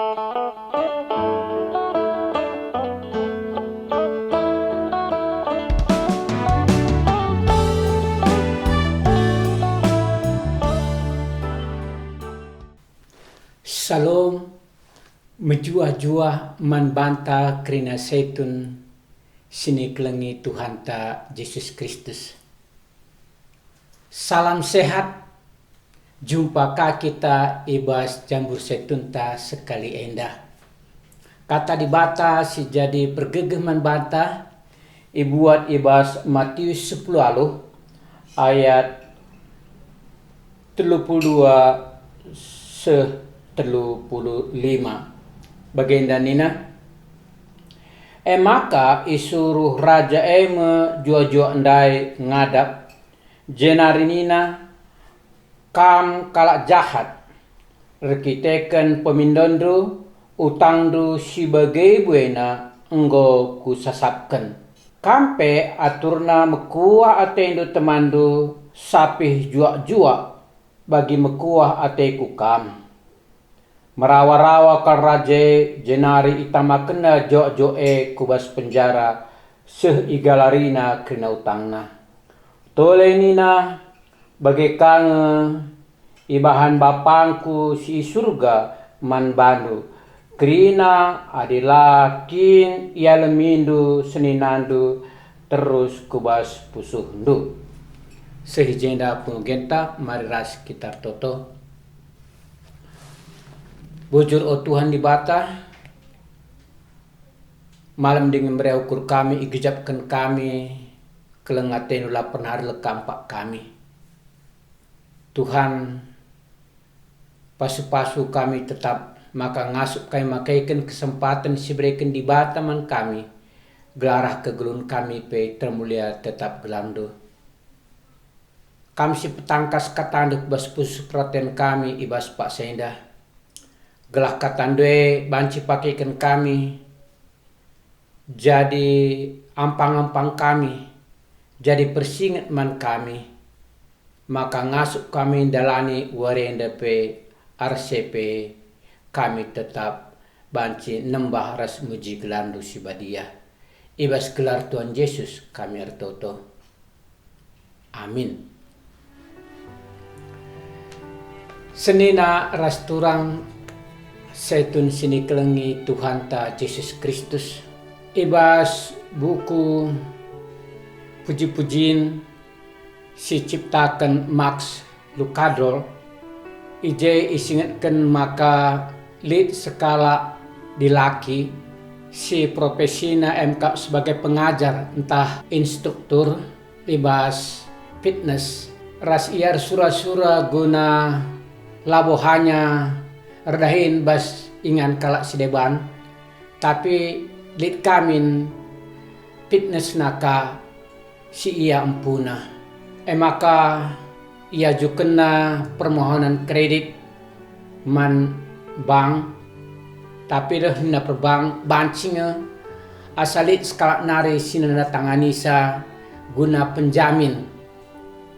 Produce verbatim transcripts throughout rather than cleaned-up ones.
Salom, mejuah-juah man banta kerina Saitun si nikelengi Tuhanta Jesus Kristus. Salam sehat, jumpa ka kita i bas jambur Saitunta sekali enda. Kata Dibata si jadi pergegeh man banta ibuat i bas Matius sepuluh alu ayat telu puluh dua seh telu puluh lima. Bagenda nina, E maka isuruh raja e me juak-juak ndai ngadap, jenari nina, "Kam kalak jahat, erkiteken pemindonndu, utangndu si bage buena enggo kusasapken. Kam pe aturna mekuah atendu temanndu sapih juak-juak bagi mekuah ateku kam." Merawa-rawa kal raja e, jenari itamakenna juak-juak e ku bas penjara seh igalarina kerina utangna. Tole nina, "Bage ka nge ibahan BapangKu si i Surga man bandu, kerina adi la kin ialemindu seninandu terus ku bas pusuhndu." Seh i jenda pengogenta, mari ras kita ertoto. Bujur, o Tuhan Dibata, malem dingen meriah ukur kami, igejapken kami, keleng ateNdu la pernah erleka empak kami. Tuhan, pasu-pasu kami tetap maka ngasup kami makaiken kesempaten si ibereken Dibata man kami, gelah arah kegeluhen kami pe termulia tetap gelarNdu. Kam si petangkas kataNdu ku bas pusuh peraten kami i bas paksa enda, gelah kataNdu e banci pakaiken kami jadi ampang-ampang kami, jadi persinget man kami, maka ngasup kami ndalani wari enda pe, arus e pe kami tetap banci nembah ras muji gelarNdu si badia. I bas gelar Tuhan Jesus kami ertoto. Amin. Senina ras turang Saitun si nikelengi Tuhanta Jesus Kristus, i bas buku Puji-pujin si ciptaken Max Lucadol, i je isingetken maka lit sekalak dilaki si profesina emkap sebagai pengajar ntah instruktur i bas fitnes, ras ia ersura-sura guna labo hanya erdahin bas ingan kalak si deban, tapi lit ka min fitnesna ka si ia empuna. E maka iajukenna permohonen kredit man bank, tapi reh nina perbank, banci nge asa lit sekalak nari si nandatanganisa guna penjamin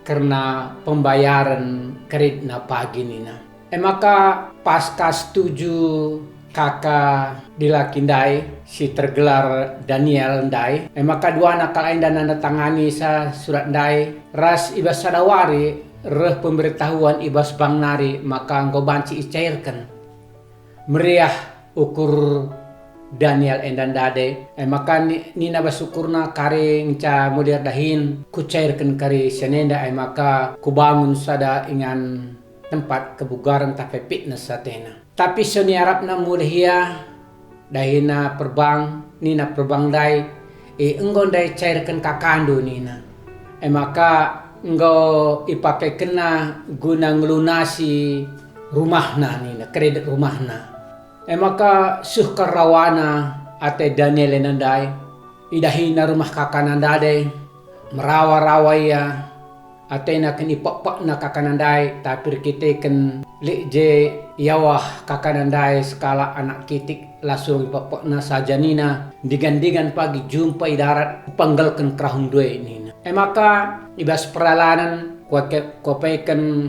kerna pembayaren kreditna pagi nina. E maka pas ka setuju kaka dilaki ndai si tergelar Daniel ndai, e maka duana kalak enda nandatanganisa surat ndai, ras i bas sada wari reh pemberitahuan i bas bank nari maka enggo banci icairken meriah ukur Daniel enda ndai. E maka ni-, nina bas ukurna, "Kari ngenca mulih erdahin, kucairken kari sian enda, e maka kubangun sada ingan tempat kebugaran ntah pe fitnes atena." Tapi seh niarapna mulih ia, dahina perbank, nina perbank ndai, "E, enggo ndai cairken kakandu," nina. E maka enggo ipakaikenna guna ngelunasi rumahna, nina, kredit rumahna. E maka seh kal rawana ate Daniel enda ndai. Idahina rumah kakana ndai, merawa-rawa ia, atena kin ipekpekna kakana ndai, tapi erkiteken lit je iawah kakana ndai sekalak anak kitik, la surung ipekpekna saja nina, "Ndigan-ndigan pagi jumpa i darat, kupenggelken kerahungndu e," nina. E maka i bas perjalanen kuake-, kuapaiken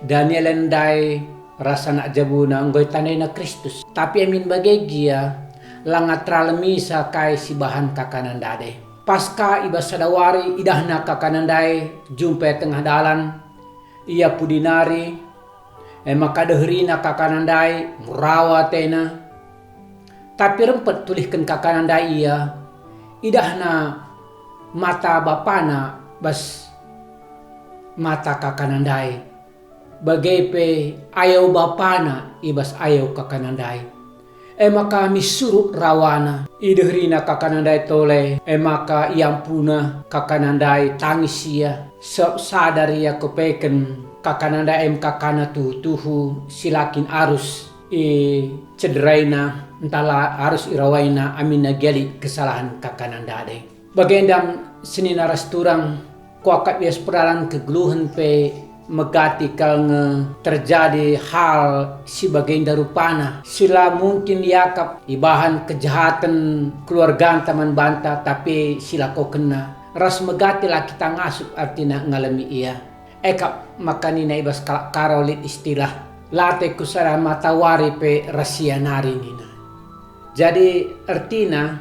Daniel ndai ras anak jabuna enggo itandaina Kristus. Tapi amin bage gia, langa teralemisa kai si bahan kakana ndai. Pas ka i bas sada wari idahna kakana ndai jumpa i tengah dalan, ia pudi nari, e maka deherina kakana ndai, merawa atena. Tapi rempet tulihken kakana ndai ia, idahna mata bapana bas mata kakana ndai, bage pe ayo bapana i bas ayo kakana ndai. E maka misuruk rawana, ideherina kakana ndai tole, e maka iampuna kakana ndai tangis ia, sabap sadar ia kepeken kakana ndai em kakana tuhu-tuhu si la kin arus icederaina ntah la arus irawaina aminna gia lit kesalahen kakana ndai. Bagenda senina ras turang, kuakap i bas perdalan kegeluhen pe megati kal nge terjadi hal si bagenda rupana, si la mungkin iakap ibahan kejahaten keluarganta man banta, tapi si lakokenna, ras megati la kita ngasup artina ngalemi ia. E kap maka nina i bas kalak Karo lit istilah, "La ate ku sada matawari pe ras ia nari," nina. Jadi ertina,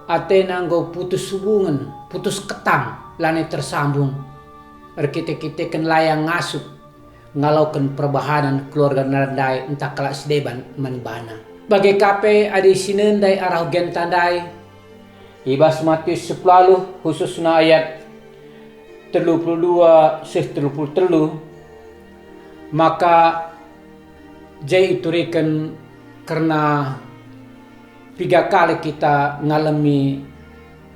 atena enggo putus hubungen, putus ketang, lanai tersambung. Erkite-kiteken la ia ngasup ngaloken perbahanen keluarga ndai ntah kalak si deban man bana. Bage ka pe adi si nendai arah ugenta ndai, i bas Matius sepuluh, khususna ayat telu puluh dua seh telu puluh telu, maka je ituriken kerna piga kali kita ngalemi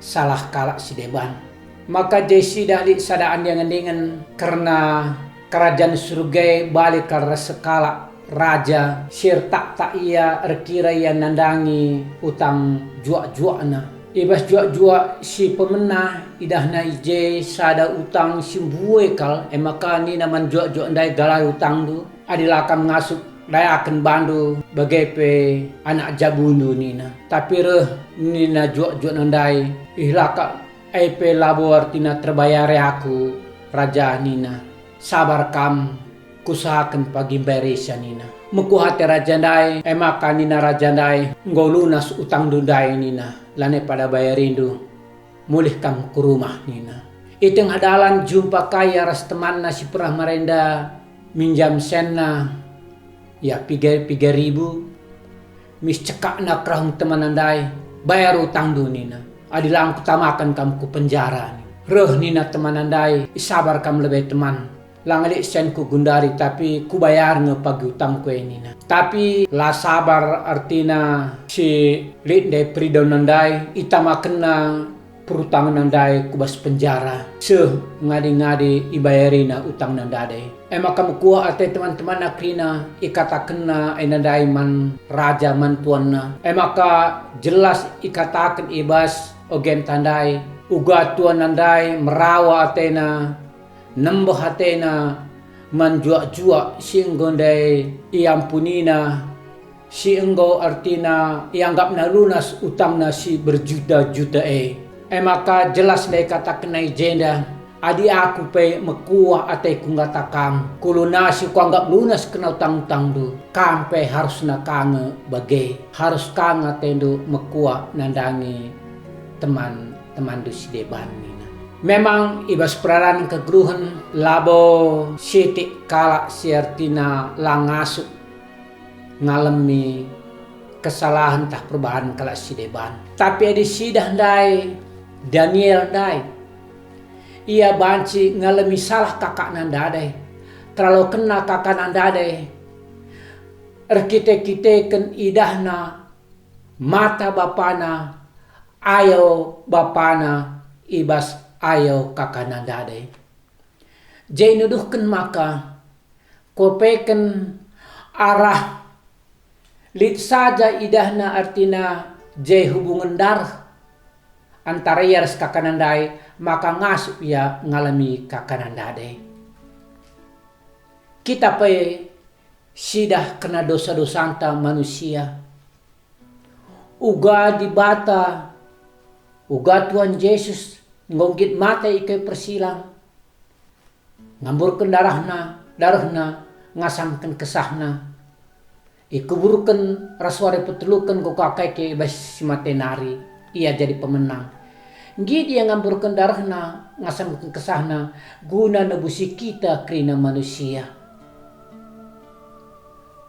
salah kalak si deban. Maka je sidah lit sada andingen-andingen kerna kerajan Surga e bali kal ras sekalak raja si ertaktak ia erkira ia nandangi utang juak-juakna. I bas juak-juak si pemena idahna i je sada utang si mbue kal, e maka nina man juak-juak ndai, "Galari utangndu, adi la kam ngasup, dayaken bandu bage pe anak jabundu," nina. Tapi reh nina juak-juakna ndai, "Ih, la kap, e pe labo ertina terbayari aku, raja," nina. "Sabar kam, kuusahaken pagi mbayarindu," nina. Mekuah ate raja ndai, e maka nina raja ndai, "Enggo lunas utangndu ndai," nina, "lanai pada bayarindu. Mulih kam ku rumah," nina. I tengah dalan jumpa ka ia ras temanna si pernah marenda minjam senna, ya, piga, piga ribu. Mis cekakna kerahung temanna ndai, "Bayar utangndu," nina. "Adi lang kutamaken kam ku penjara," nina. "Reh," nina temanna ndai, "isabar kam lebe teman. Lang lit senku gundari, tapi kubayar nge pagi utangku e," nina. Tapi la sabar ertina si lit ndai peridonna ndai, itamakenna perutangna ndai ku bas penjara, seh ngadi-ngadi ibayarina utangna ndai. E maka mekuah ate teman-temanna kerina, ikatakenna enda ndai man raja, man tuanna. E maka jelas ikataken i bas ogenta ndai, uga tuanna ndai merawa atena, nembeh atena man juak-juak si enggo ndai iampunina, si enggo ertina ianggapna lunas utangna si berjuta-juta e. E maka jelas ndai katakenna i jenda, "Adi aku pe mekuah ateku ngata kam, kulunasi, kuanggap lunas kerna utang-utangndu, kam pe harusna ka nge bage, harus ka nge atendu mekuah nandangi teman-temanndu si deban," nina. Memang i bas peradanen kegeluhen labo sitik kalak si ertina la ngasup ngalemi kesalahen ntah perbahan kalak si deban. Tapi adi sidah ndai, Daniel ndai, ia banci ngalemi salah kakakna ndai, teralokenna kakana ndai, erkite-kiteken idahna mata bapana, ayo bapana i bas ayo kakana ndai. Je nuduhken maka, kuepeken arah lit saja idahna, ertina je hubungen dareh antara ia ras kakana ndai, maka ngasup ia ngalemi kakana ndai. Kita pe sidah kerna dosa-dosanta manusia. Uga Dibata, uga Tuhan Jesus enggo nggit mate i kayu persilang, ngamburken darahna, darehna, ngasamken kesahna, ikuburken ras wari peteluken enggo ka keke i bas si mate nari, ia jadi pemenang. Nggit ia ngamburken darehna, ngasamken kesahna, guna nebusi kita kerina manusia.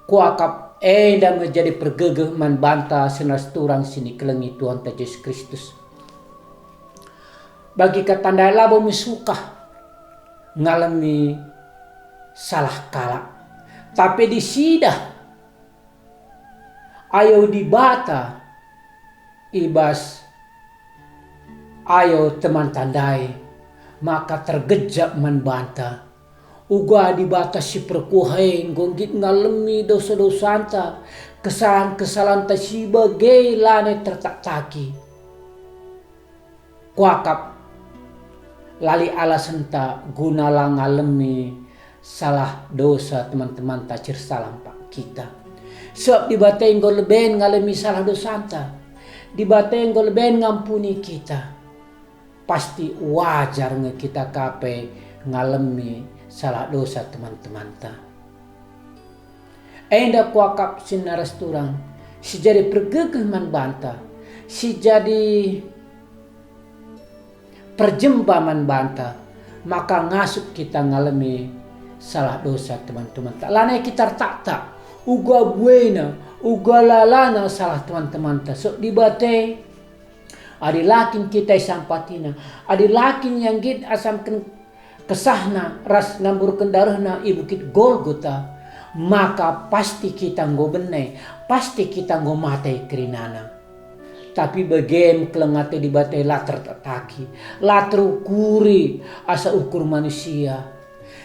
Kuakap enda me jadi pergegeh man banta senina ras turang si nikelengi Tuhanta Jesus Kristus. Bagi kata ndai labo me sukah ngalemi salah kalak. Tapi disidah ayo Dibata i bas ayo temanta ndai, maka tergejap man banta. Uga Dibata si perkuah e enggo nggit ngalemi dosa-dosanta, kesalahen-kesalehenta si bage lanai tertaktaki. Kuakap, la lit alasenta guna la ngalemi salah dosa teman-temanta si ersalah empak kita. Sebab Dibata enggo leben ngalemi salah dosanta. Dibata enggo leben ngampuni kita. Pasti wajar nge kita ka pe ngalemi salah dosa teman-temanta. Enda kuakap senina ras turang, si jadi pergegeh man banta, si jadi perjemba man banta, maka ngasup kita ngalemi salah dosa teman-temanta. Lanai kita ertaktak, uga buena, uga lalana salah teman-temanta. Sok Dibata, adi la kin kita isampatiNa, adi la kin Ia nggit asamken kesahNa ras ngamburken darehNa i Bukit Golgota, maka pasti kita enggo bene, pasti kita enggo mate kerinana. Tapi bage me keleng ate Dibata la tertataki, la terukuri asa ukur manusia.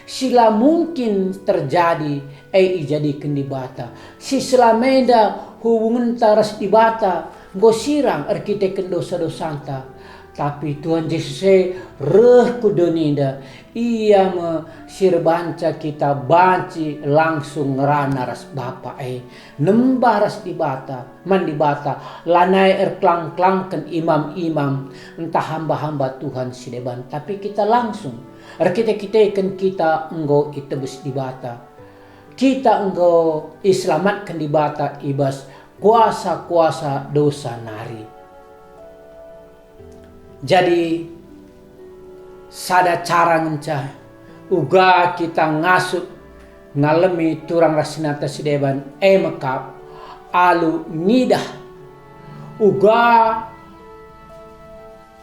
Si la mungkin terjadi, e ijadiken Dibata. Si selama enda hubungenta ras Dibata enggo sirang erkiteken dosa-dosanta. Tapi Tuhan Jesus e reh ku doni enda, Ia me si erbahanca kita banci langsung ngerana ras Bapa e, nembah ras Dibata, man Dibata, lanai erkelang-kelangken imam-imam ntah hamba-hamba Tuhan si deban, tapi kita langsung erkite-kiteken kita enggo itebus Dibata. Kita enggo iselamatken Dibata i bas kuasa-kuasa dosa nari. Jadi, sada cara ngenca uga kita ngasup ngalemi turang ras senina si deban, e me kap alu ngidah uga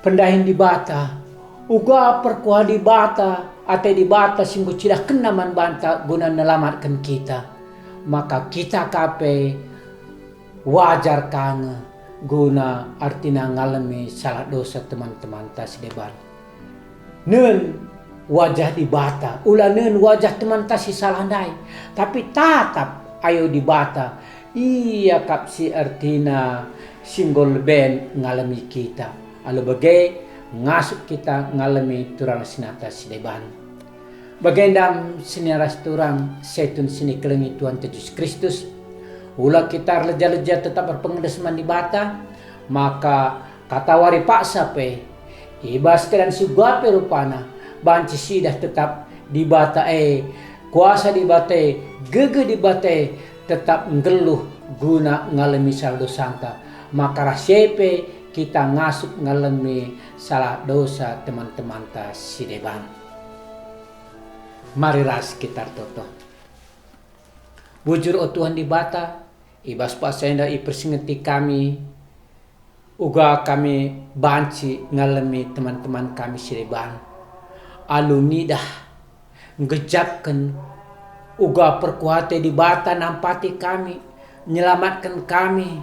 pendahin Dibata, uga perkuah Dibata, ate Dibata si enggo icidahkenNa man banta guna nelamatken kita. Maka kita ka pe wajar ka nge guna ertina ngalemi salah dosa teman-temanta si deban. Nen wajah Dibata, ula nen wajah temanta si salah ndai, tapi tatap ayo Dibata, Ia kap si ertina si enggo leben ngalemi kita. Alu bage, ngasup kita ngalemi turang senina si deban. Bagenda senina ras turang setun si nikelengi Tuhanta Jesus Kristus, ula kita erleja-leja tetap erpengendes man Dibata, maka katawari paksa pe, i bas keadaan si uga pe rupana, banci siidah tetap Dibata e, kuasa Dibata e, gegeh Dibata e tetap nggeluh guna ngalemi salah dosanta, maka ras si e pe kita ngasup ngalemi salah dosa teman-temanta si deban. Mari ras kita ertoto. Bujur, o Tuhan Dibata, i bas paksa enda ipersingeti kami, uga kami banci ngalemi teman-teman kami si deban. Alu ngidah, nggejapken, uga perkuah ate Dibata nampati kami, nyelamatken kami,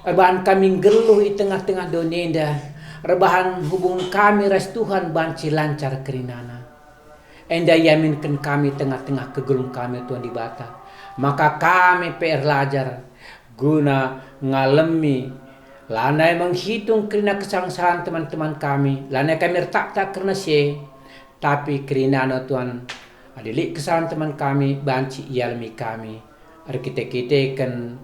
erbahan kami nggeluh i tengah-tengah doni enda, erbahan hubungen kami ras Tuhan banci lancar kerinana. Enda iaminken kami tengah-tengah kegeluhen kami, Tuhan Dibata. Maka kami pe erlajar guna ngalemi, lanai menghitung kerina kesalahen-kesalahen teman-teman kami, lanai kami ertaktak kerna si e, tapi kerinana, Tuhan, adi lit kesalahen teman kami, banci ialemi kami. Erkite-kiteken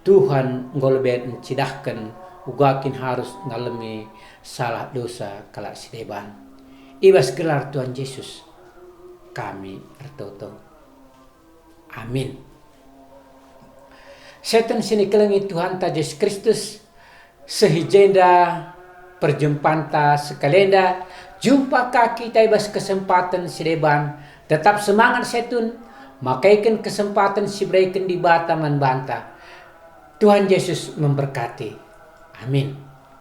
Tuhan enggo leben ncidahken uga kin harus ngalemi salah dosa kalak si deban. I bas gelar Tuhan Jesus kami ertoto. Amin. Setun si nikelengi Tuhanta Jesus Kristus, seh i jenda perjumpanta sekalenda, jumpa ka kita i bas kesempaten si deban. Tetap semangat setun, makaiken kesempaten si ibereken Dibata man banta. Tuhan Jesus memberkati. Amin.